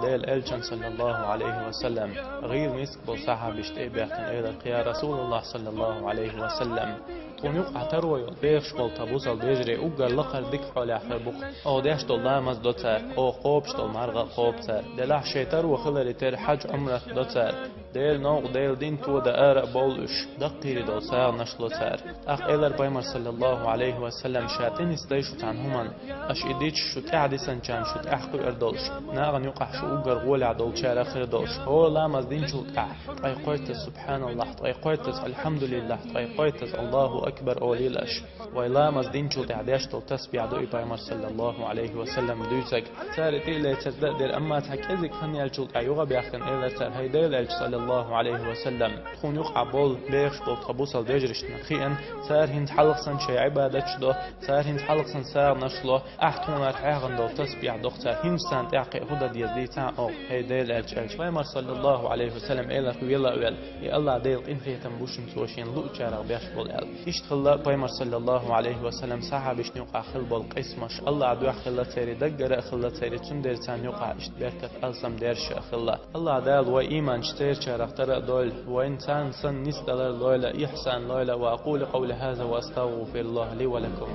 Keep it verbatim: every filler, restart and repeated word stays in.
Дела элчан, саллаллаху алейхи ва саллам, гӀийла миска болу сахьабаш тӀе а баьхкина, элира: «Я Расулаллах, саллаллаху алейхи ва саллам, тхуна юкъахь таро йолу бехаш болу тхан бусалба вежарий уггар лакхара дика хьолехь хир бу-кх. Оха деш долу ламаз до цара, оха кхобуш долу марха а кхобу цара. Делахь шайн таро хиларе терра хьаьж, Ӏумрат до цара. Делан новкъа, Делан дин тодан ара а бовлу уьш, даккхийра долу сагӀанаш ло цара». ТӀаккха элира пайхамар, саллаллаху алейхи ва саллам: «Ша тӀе нисдай шу цхьана хӀуманна, аша и дича шу тӀаьхьа дисинчарна шу тӀаьхьа кхуьур долуш, нахана юкъахь шу уггар гӀолехь долчарах хир долуш. ХӀора ламаз динчул тӀаьхьа ткъе кхойттаза субханаллах, ткъе кхойттаза алхьамдулиллах, ткъе кхойттаза Аллаху акбар олийла аша. Вай ламаз динчул тӀаьхьа деш долу тасбихь ду и», пайхамар, саллаллаху алейхи ва саллам, дуьйцург. Цара и тӀе а лецар дан а дира, амма цхьа кӀезиг хан яьллачул тӀаьхьа юха а баьхкина, элира цара: «ХӀай Делан элча, саллаллаху алейхи ва саллам, тхуна юкъахь болу бехаш болу тхан бусалба вежаршна хиъна, цара хӀинца хьалха санна шайн Ӏибадаташ до, цара хӀинца хьалха санна сагӀанаш ло, ахь тхуна хьехна долу тасбихь до-кх цара, хӀинца царна тӀаьхьа кхин а хӀун дан деза дийцахьа оха, хӀай Делан элча», аьлча, пайхамар, саллаллаху алейхи ва саллам, элира: «Вела а вел, и Аллах Делан къинхетам бу шуна, цо шена луучарах беш болу», аьлла. Иштта хилла пайхамар, саллаллаху алейхи ва саллам, сахьабашна юкъахь хилла болу къийсамаш Аллах дуьхьа хилла церан, даггара а хилла церан, цундела царна юкъахь иштта беркат, алсам дерш а хилла. Аллах Дала вай ийманчу церачарах тара а дойла, вайна царна санна нисдалар лойла, ихсан лойла. وأقول قولي هذا وأستغفر الله لي ولكم.